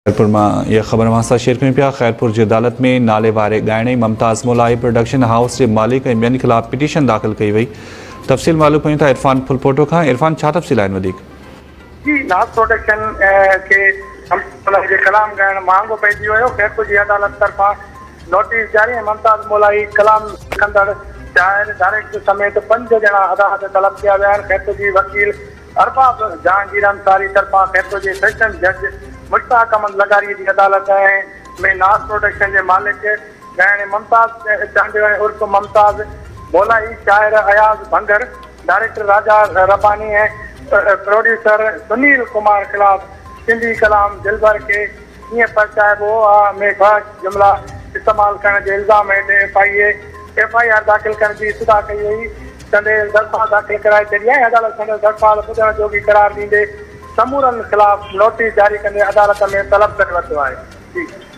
خيرپور مان اها خبر اوهان سان شيئر ڪيون پيا، خيرپور جي عدالت ۾ نالي واري ڳائڻي ممتاز مولائي پروڊڪشن هائوس جي مالڪ ۽ ٻين خلاف پٽيشن داخل ڪئي وئي، تفصيل معلوم ڪيون ٿا عرفان ڦلپوٽو کان، عرفان ڇا تفصيل آهن وڌيڪ. جي ناز پروڊڪشن کي ممتاز مولائي جي ڪلام ڳائڻ مهانگو پئجي ويو، خيرپور جي عدالت طرفان نوٽيس جاري ۽ ممتاز مولائي ڪلام لکندڙ، شاعر، ڊائريڪٽر سميت پنج ڄڻا عدالت طلب ڪيا ويا آهن، خيرپور جي وڪيل ارباب جهانگير انصاري طرفان خيرپور جي سيشن جج مشتاق احمد لغاري جي عدالت ۾ ناز پروڊڪشن جي مالڪ ڳائڻي ممتاز چانڊيو ۽ عرف ممتاز مولائي، شاعر اياز ڀنگر، ڊائريڪٽر راجا رباني ۽ پروڊيوسر سنيل ڪمار خلاف سنڌي ڪلام دلبر کي ڪيئن پرچائبو آ ۾ فحش جملا استعمال ڪرڻ جي الزام هيٺ F I A F I R داخل ڪرڻ جي استدعا ڪئي وئي ڪندي درخواست داخل ڪرائي ڇڏي آهي عدالت سندس درخواست ٻڌڻ جوڳي قرار ڏيندي سمورن خلاف نوٽيس جاري ڪندي عدالت ۾ طلب ڪري ورتو آهي. جي.